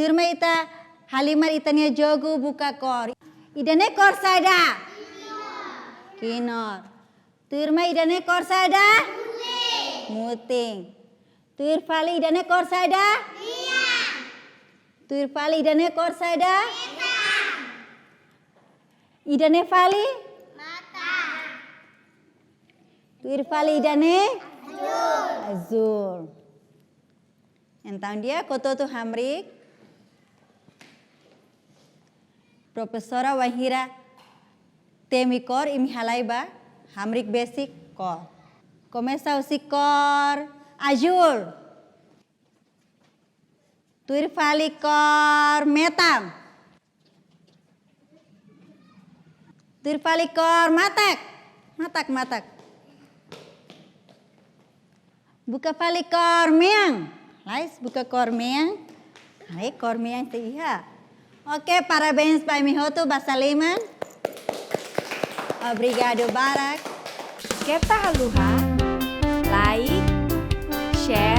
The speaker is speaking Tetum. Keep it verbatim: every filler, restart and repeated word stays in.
Tuirmai ita halimar ita-nia jogu buka kór. Ida-ne'e kór saida? Kinur. Tuirmai ida-ne'e kór saida? Mutin. Tuir fali ida-ne'e kór saida? Tuir fali ida-ne'e kór saida? Ida-ne'e fali? Tuir fali ida-ne'e? Azúl. Entaun di'ak, hotu-hotu hamriik. Profesora wainhira temi kór imi halai ba, hamriik besik kór. Komesa husi kór azúl. Tuir fali kór metan. Tuir fali kór matak. Matak, matak. Buka fali kór mean. Lais, buka kór mean. Ai, kór mean sei iha. Oke, parabéns ba imi hotu, basa liman. Obrigadu barak. Keta haluha, like, share,